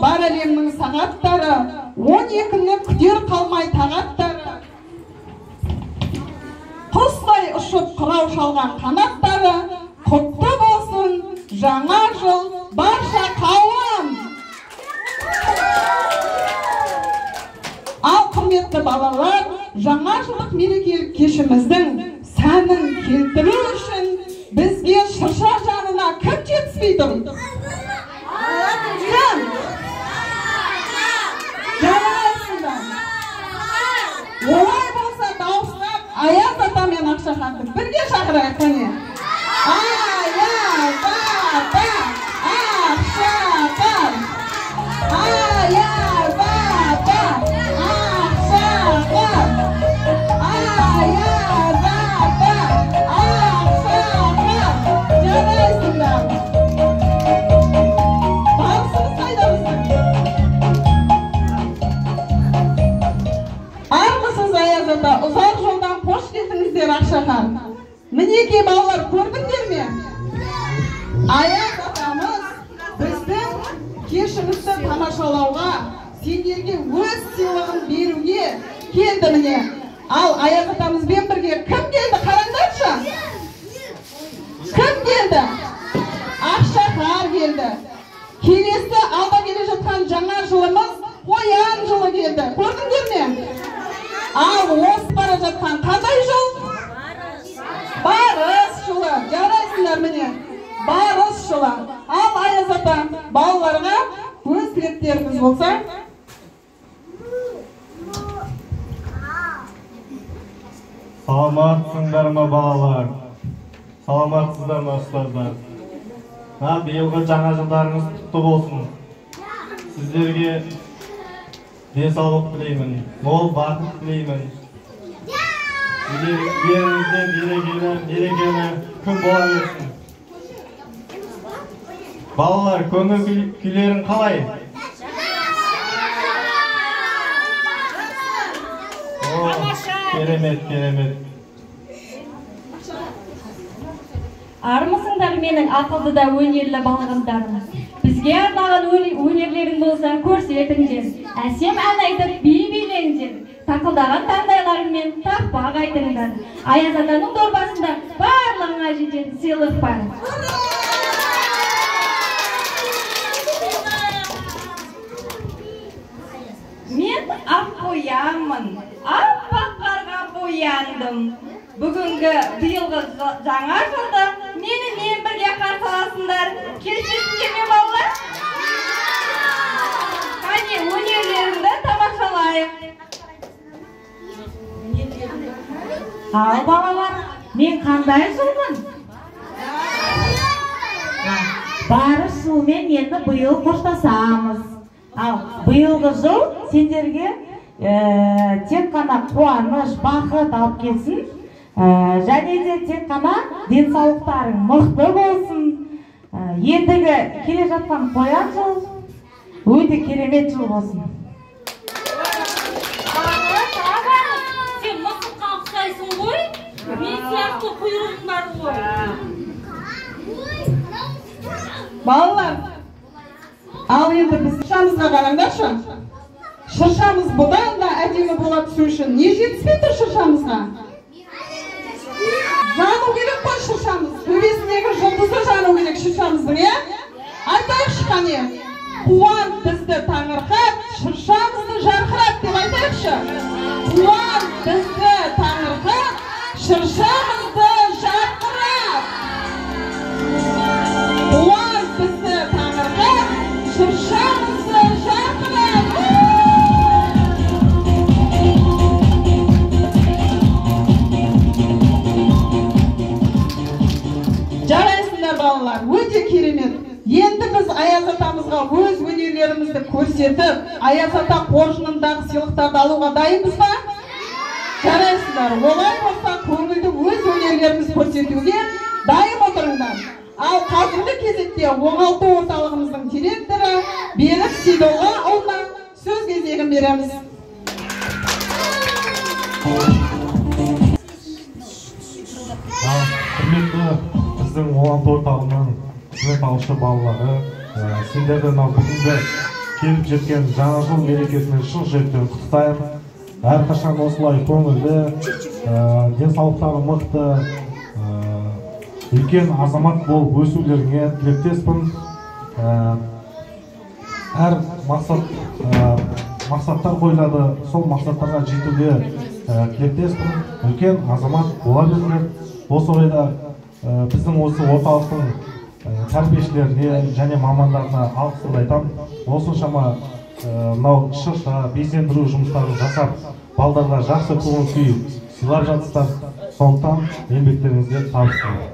Бар әлемнің сағаттары, 12-ні күтер қалмай тағаттары. Құстай ұшып қырау шалған қанаттары, құтты болсын жаңа жыл барша қауым. Ал құрметті балалар, жаңа жылдық мерекелік кешіміздің сәнін келтіру үшін бізге шырша жанына кім жетіспей тұр? Кім? Жарайсыңдар. Олай болса дауыстап Аяз ата мен Ақшақарды бірге шақырайық, қане. Аяз ата, Ақшақар. Аяз ата, Ақшақар. Аяз ата, Ақшақар. Жарайсыңдар. Барысымыз қайда біздің? Армысыз, Аяз ата, ұзақ жолдан қош келдіңіздер, Ақшақар. Мінекей балалар, көрдіңдер ме? Аяз атамыз біздің кешімізді тамашалауға, сендерге өз сыйлығын беруге келді міне. Ал Аяз атамызбен бірге кім келді, қараңдаршы? Кім келді? Ақшақар келді. Келесі алда келе жатқан жаңа жылымыз қоян жылы келді. Көрдіңдер ме? Ал осы бара жатқан қандай жыл? Барыс жылы. Жарайсыңдар міне. Барыс жылы. Ал Аяз ата, балаларға өз тілектеріңіз болса. Саламатсыңдар ма балалар? Саламатсыздар ма ұстаздар? Биылғы жаңа жылдарыңыз құтты болсын. Сіздерге денсаулық тілеймін, мол бақыт тілеймін. Үйлеріңізде берекелі күн бола берсін. Балалар, көңіл күйлерің қалай? Керемет, керемет. Армысыңдар менің ақылды да өнерлі балғындарым. Бізге арнаған өнерлерің болса көрсетіңдер. Әсем ән айтып би билеңдер. Тақылдаған таңдайларыңмен тақпақ айтыңдар. Аяз атаның дорбасында барлығыңа жететін сыйлық бар. Мен ақ қоянмын, аппақ қарға бояндым. Бүгінгі биылғы жаңа жылды менімен бірге қарсы аласыңдар. Келісесіңдер ме, балалар? Қане, өнерлеріңді тамашалайық. Ал балалар, мен қандай жылмын? Барыс жылмен енді биыл қоштасамыз. Ал биылғы жыл сендерге тек қана қуаныш, бақыт алып келсін. Және де тек қана денсаулықтарың мықты болсын. Ендігі келе жатқан қоян жыл өте керемет жыл болсын. Сен мысыққа ұқсайсың ғой, мен сияқты құйрығың бар ғой. Балалар, ал енді біз шыршамызға қараңдаршы. Шыршамыз бұдан да әдемі бола түсу үшін не жетіспей тұр шыршамызға? Жану керек қой шыршамыз. Төбесіндегі жұлдызы жану керек шыршамыздың, иә? Айтайықшы қане. Қуан бізді таңырқат, шыршамызды жарқырат деп айтайықшы. Қуан бізді таңырқат, шыршамызды жарқырат. Қуан бізді таңырқат, шыршамызды жарқырат. Жарайсыңдар балалар, өте керемет. Енді біз Аяз атамызға өз өнерлерімізді көрсетіп, Аяз ата қоржынындағы сыйлықтарды алуға дайынбыз ба? Жарайсыңдар, олай болса көңілді өз өнерлеріміз көрсетуге дайын отырыңдар. Ал қазіргі кезекте оңалту орталығымыздың директоры Берік Сейдоллаұлына сөз кезегін береміз. Құрметті біздің оңалту орталығының қызмет алушы балалары, сендерді мынау бүгінгі Келіп жеткен жаңа жыл мерекесімен шын жүректен құттықтаймын. Әрқашан осылай көңілді, денсаулықтары мықты, үлкен азамат болып өсулеріңе тілектеспін. Әр мақсаттар қойылады, сол мақсаттарға жетуге тілектеспін. Үлкен азамат бола беріңдер. Осы орайда біздің осы орталықтың тәрбиешілеріне және мамандарына алғысымды айтамын. Осыншама мынау шырша, безендіру жұмыстарын жасап, балдарға жақсы көңіл күй сыйлап жатсыздар. Сондықтан еңбектеріңізге табыс тілеймін.